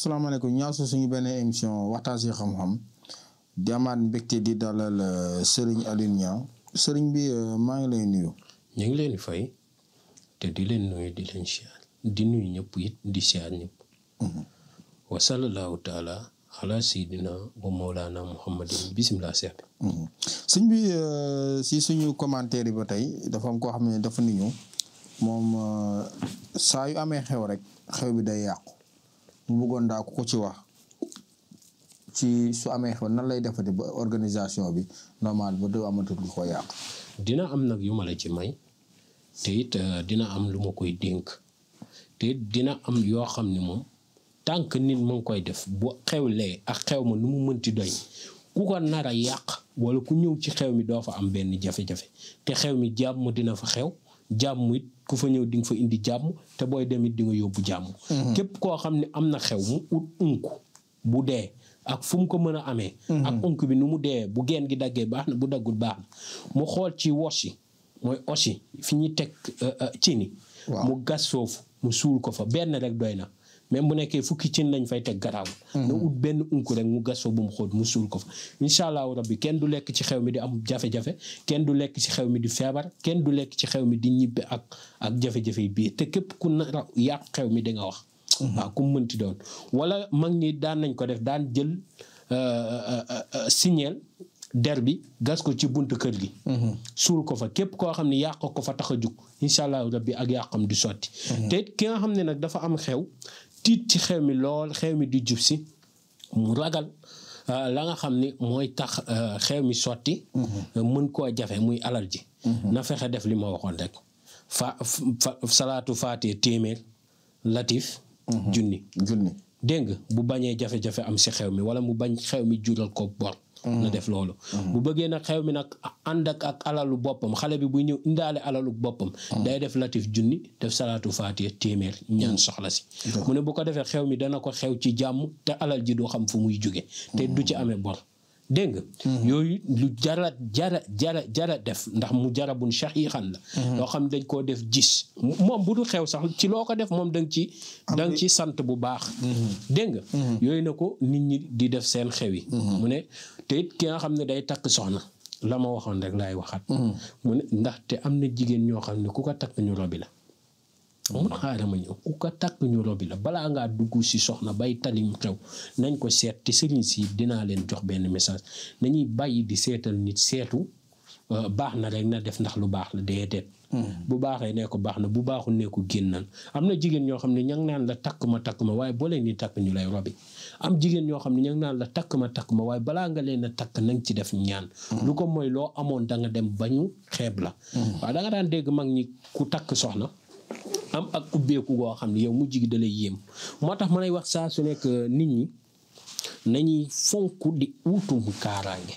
salaamaaleykum ñaaw su suñu benn émission waxtaan si xam-xam di amaat mbégte di dalal Serigne Alioune Niang Serigne bi maa ngi lay nuyu. ñu ngi leen di fay te di leen nuyu di leen siyaar di nuyu ñëpp it di siyaar ñëpp. wa sallallahu taala ala sayyidina wa mawlana muhammadin bisimilah seex bi. sëñ bi si suñu commentaire yi ba tey dafa am koo xam ne dafa ni ñu moom saa yu amee xew rek xew bi day yàqu mu bëggoon daa ko ci wax ci su amee xew nan lay defati ba organisation bi normal ba doo amatul lu ko yàq. dina am nag yu ma la ci may te it dina am lu ma koy dénk te it dina am yoo xam ne moom tant que nit mu ngi koy def bu xewlee ak xew ma nu mu mënti doy ku ko nar a yàq wala ku ñëw ci xew mi doo fa am benn jafe-jafe te xew mi jàmm dina fa xew jàmm it ku fa ñëw di nga fa indi jàmm te booy dem it di nga yóbbu jàmm. képp koo xam ne am na xew mu ut unk bu dee ak fu mu ko mën a amee. ak unk bi nu mu dee bu geen gi daggee baax na bu daggul baax na mu xool ci wosi mooy osi fi ñuy teg cini. mu gas foofu mu suul ko fa benn rek doy na. même bu nekkee fukki cin lañ fay teg garaaw. na ut benn unk rek mu gas fa bu mu xóot mu suul ko fa incha allahu rabbi kenn du lekk ci xew mi di am jafe-jafe kenn du lekk ci xew mi di feebar kenn du lekk ci xew mi di ñibbi ak jafe-jafe yi biir te képp ku nar yàq xew mi di nga wax. waaw ku mu mënti doon wala mag ñi daan nañ ko def daan jël signeel der bi gas ko ci buntu kër gi. suul ko fa képp koo xam ne yàq ko fa tax a jug incha allahu rabbi ak yàqam du sotti. te ki nga xam ne nag dafa am xew. tiit ci xew mi lool xew mi di jub si mu ragal la nga xam ni mooy tax xew mi sotti mën koo jafe muy alal ji na fexe def li ma waxoon rek salaatu faatee téeméer latif junni dégg nga bu bañee jafe-jafe am si xew mi wala mu bañ xew mi jural ko bor na def loolu bu bëggee nag xew mi nag ànd ak alalu boppam xale bi buy ñëw indaale alalu boppam day def latif junni def salaatu faatiha téeméer ñaan soxla si mu ne bu ko defee xew mi dana ko xew ci jàmm te alal ji du xam fu muy jóge te du ci amee bor dégg nga yooyu lu jara def ndax mu jarabun shahiixan la loo xam ne dañ koo def gis moom bu dul xew sax ci loo ko def moom danga ci sant bu baax dégg nga yooyu na ko nit ñi di def seen xew yi mu ne te it ki nga xam ne day takk soxna la ma waxoon rek laay waxaat mu ne ndaxte am na jigéen ñoo xam ne ku ko takk ñu robi la mun xaaral ma ñëw ku ko takk ñu robi la balaa ngaa dugg si soxna bay talim xew nañ ko seet te sëriñ si dinaa leen jox benn message nañuy bàyyi di seetal nit seetu baax na rek na def ndax lu baax la déedéet bu baaxee ne ko baax na bu baaxul ne ko génnal am na jigéen ñoo xam ne ña ngi naan la takk ma waaye boo leen di takk ñu lay robi am jigéen ñoo xam ne ña ngi naan la takk ma waaye balaa nga leen a takk na nga ci def ñaan lu ko mooy loo amoon da nga dem bañu xeeb la waaw da nga daan dégg mag ñi ku takk soxna am ak ubbeeku goo xam ne yow mujj gi da lay yéem moo tax ma lay wax saa su nekk nit ñi nañuy fonk di wutum kaaraange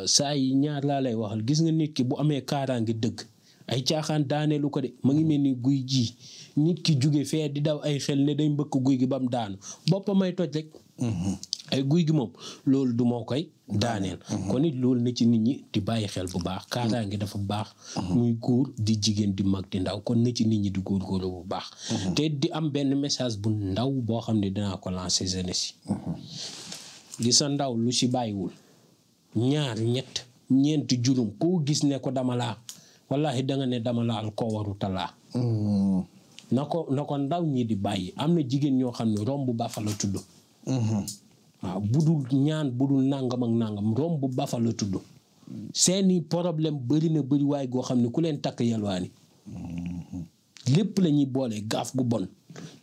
saa yi ñaar laa lay waxal gis nga nit ki bu amee kaaraange dëgg ay caaxaan daaneelu ko de ma ngi mel ni guy ji nit ki jóge fee di daw ay xel ne day mbëkk guy gi ba mu daanu boppam may toj rek ay guy gi moom loolu du moo koy daaneel kon it loolu na ci nit ñi di bàyyi xel bu baax kaaraange dafa baax muy góor di jigéen di mag di ndaw kon na ci nit ñi di góorgóorlu bu baax te di am benn message bu ndaw boo xam ne dinaa ko lancer jeunesse yi gis sa ndaw lu si bàyyiwul ñaar ñett ñeenti juróom koo gis ne ko dama laa wallahi da nga ne dama laal koo waru talaa na ko ndaw ñi di bàyyi am na jigéen ñoo xam ne romb ba fa la tudd waaw budul ñaan budul nangam ak nangam romb ba fa la tudd seeni problème bëri na bëri waay goo xam ne ku leen takk yalwaani lépp la ñuy boole gaaf gu bon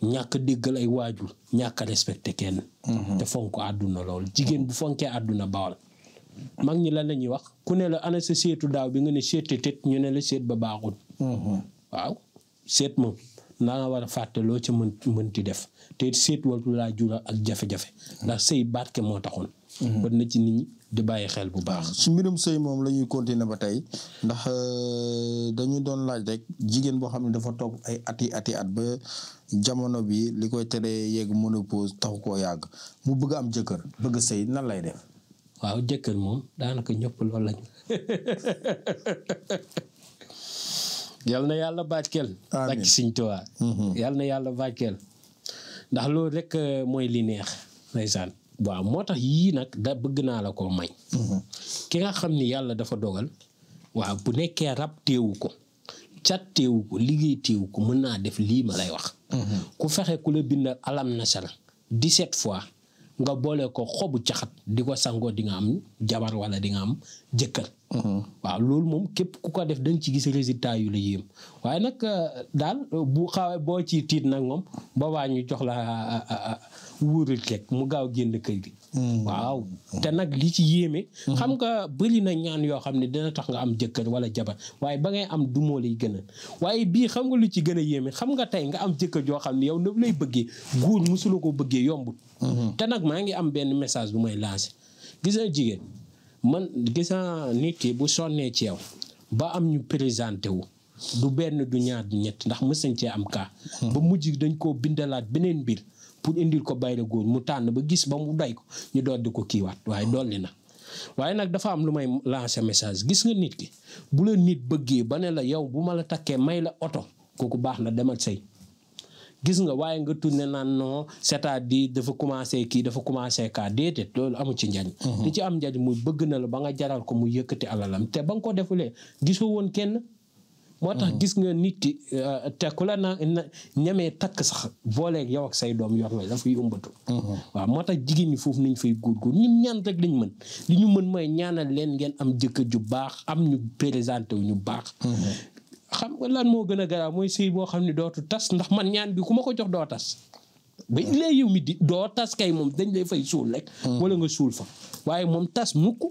ñàkk déggal ay waajur ñàkk respecté kenn te fonk àdduna lool jigéen bu fonkee àdduna bawal mag ñi lan la ñuy wax ku ne la ana sa seetu daaw bi nga ne seet te ñu ne la seet ba baaxul waaw seet moom naa nga war a fàtte loo ca mënti def te seet waltu laa jural ak jafe-jafe ndax sëy barke moo taxoon kon na ci nit ñi di bàyyi xel bu baax ci mbirum sëy moom la ñuy continuer ba tey ndax dañu doon laaj rek jigéen boo xam ne dafa toog ay ati at ba jamono bi li koy teree yegg ménopause taxu koo yàgg mu bëgg am jëkkër bëgg sëy nan lay def waaw jëkkër moom daanaka ñëpp loolu lañ yal na yàlla barkeel. amiin ak Sëñ Tuubaa. yal na yàlla barkeel ndax loolu rek mooy li neex ndeysaan. waaw moo tax yii nag da bëgg naa la koo may. ki nga xam ni yàlla dafa dogal. waaw bu nekkee rab teewu ko. cat teewu ko liggéey teewu ko mën naa def lii ma lay wax. ku fexe ku la bindal alam nasara 17 fois nga boole ko xobu caxat di ko sangoo di nga am jabar wala di nga am jëkkër. waaw loolu moom képp ku ko def da nga ci gis résultat yu la yéem waaye nag daal bu xawee boo ci tiit nag moom boobaa ñu jox la wuurul rek mu gaaw génn kër gi. waaw te nag li ci yéeme. xam nga bëri na ñaan yoo xam ne dina tax nga am jëkkër wala jabar waaye ba ngay am du moo lay gën a waaye bii xam nga lu ci gën a yéeme xam nga tey nga am jëkkër joo xam ne yow na lay bëggee góor musula ko bëggee yombut. te nag maa ngi am benn message bu may lancer gis nga jigéen man gis naa nit ki bu sonnee ci yow ba am ñu présenté wu du benn du ñaar du ñett ndax mës nañ cee am cas. ba mujj dañ koo bindalaat beneen mbir pour indil ko bayra góor mu tànn ba gis ba mu doy ko ñu doon di ko kiiwaat waaye dolli na. waaye nag dafa am lu may lancer message gis nga nit ki bu la nit bëggee ba ne la yow bu ma la takkee may la oto kooku baax na demal sëy gis nga waaye nga tourné naan non c'est-à-dire dafa commencé kii dafa commencé kaa déedéet loolu amu ci njariñ. li ci am njariñ muy bëgg na la ba nga jaral ko mu yëkkati alalam te ba nga ko defulee gisoo woon kenn. moo tax gis nga nit ki te ku la na ñamee takk sax booleeg yow ak say doom yor la dafay umbatu. waaw moo tax jigéen ñi foofu nañ fay góorgóor ñun ñaan rek lañ mën li ñu mën mooy ñaanal leen ngeen am jëkkër ju baax am ñu présenté wu ñu baax. xam nga lan moo gën a garaaw mooy sëy boo xam ne dootu tas ndax man ñaan bi ku ma ko jox doo tas ba illee yow mi di doo tas kay moom dañ lay fay suul rek. wala nga suul fa waaye moom tas mukk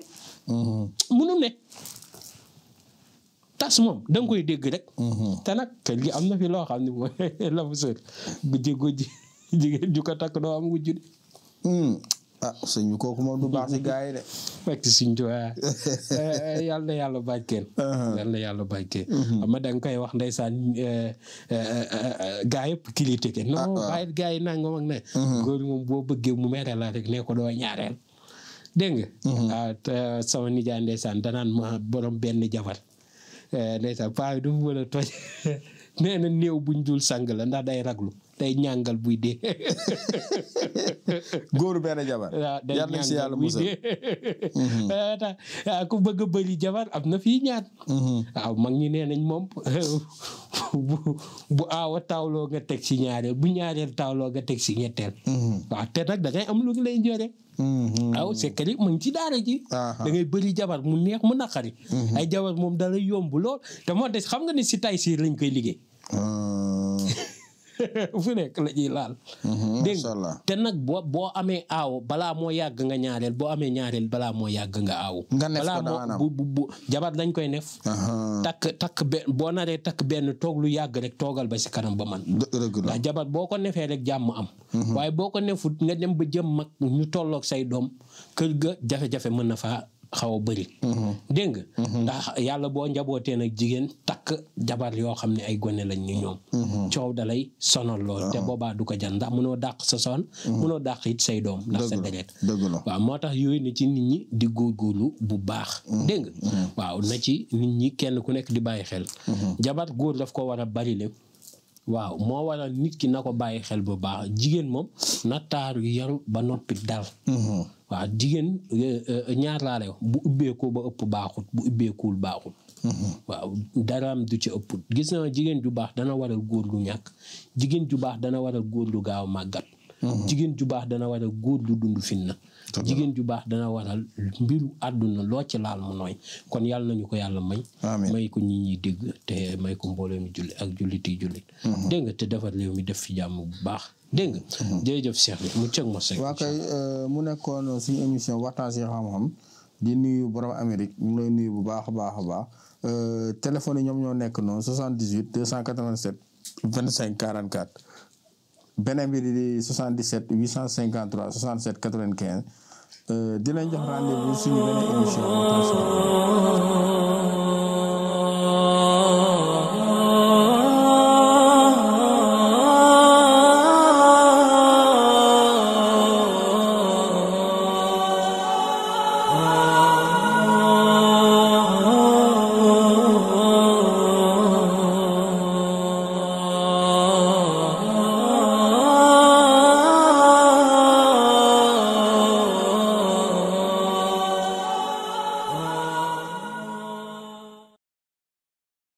munu ne tas moom da nga koy dégg rek. te nag kër gi am na fi loo xam ne mooy la mu sër gujji jigéen ju ko takk doo am wujju de. ah sëñ bi kooku moom du baax si gars yi de. fekk suñ tuwaa yàlla na yàlla bàjkeen. yàlla na yàlla bàjkeen. xam nga da nga koy wax ndeysaan gars yëpp critiqué. non bàyyi gars yi nangam ak ne. góor moom boo bëggee mu mere la rek ne ko doo ñaareel. dégg nga. waaw te sama nijaay ndeysaan danaan ma borom benn jabar. ndeysaan paa bi du mu mën a toj nee na néew buñ dul sang la ndax day raglu day ñàngal buy dee. góoru benn jabar. waaw day yàlla si yàlla ñàngal buy dee. ku bëgg a bëri jabar am na fii ñaar. waaw mag ñi nee nañ moom bu aawa tawloo nga teg si ñaareel bu ñaareel tawloo nga teg si ñetteel. waaw te nag da ngay am lu lay njore. waaw c'est que mu ngi ci daara ji. da ngay bëri jabar mu neex mu naqari. ay jabar moom da lay yomb lool te moo des xam nga ni si tay si lañ koy liggéey. fu nekk la ñuy laal. dégg nga te nag boo amee aaw balaa moo yàgg nga ñaareel boo amee ñaareel balaa moo yàgg nga aaw. nga nef ko balaa moo bu jabar dañ koy nef. takk boo naree takk benn toog lu yàgg rek toogal ba si kanam ba man. ndax jabar boo ko nefee rek jàmm am. waaye boo ko nefut nga dem ba jëm mag ñu tolloog say doom kër ga jafe-jafe mën na faa xaw a bëri. dégg nga. ndax yàlla boo njabootee nag jigéen takk jabar yoo xam ne ay gone lañ ñu ñoom. coow dalay sonal lool. te boobaa du ko jar ndax mënoo dàq sa son. mënoo dàq it say doom. ndax sa deret. waaw moo tax yooyu na ci nit ñi di góorgóorlu bu baax. dégg nga. waaw na ci nit ñi kenn ku nekk di bàyyi xel. jabar góor daf ko war a bari le waaw moo waral nit ki na ko bàyyi xel bu baax jigéen moom na taaru yaru ba noppi dal. waaw jigéen ñaar laa lay wax bu ubbeekoo ba ëpp baaxut bu ubbeekuwul baaxut. waaw daraam du ci ëpp gis na jigéen ju baax dana waral góor lu ñàkk jigéen ju baax dana waral góor lu gaaw màggat. jigéen ju baax dana waral góor lu dund finna jigéen ju baax dana waral mbiru àdduna loo ci laal mu nooy kon yàlla nañu ko yàlla may. may ko ñi ñuy dégg te may ko mbooloo mi julli ak julliti jullit. dégg nga te defar réew mi def fi jàmm bu baax. dégg nga. jërëjëf Cheikh bi mu cëg ma sekk. waa kay mu nekkoon suñu émission waxtaan si xam-xam di nuyu borom Amérique ñu ngi lay nuyu bu baax a baax a baax téléphone yi ñoom ñoo nekk noonu 78 287 25 44 beneen bi di 77 853 67 95 dinañ jox rendez-vous suñu beneen émission waxtaan si xam-xam.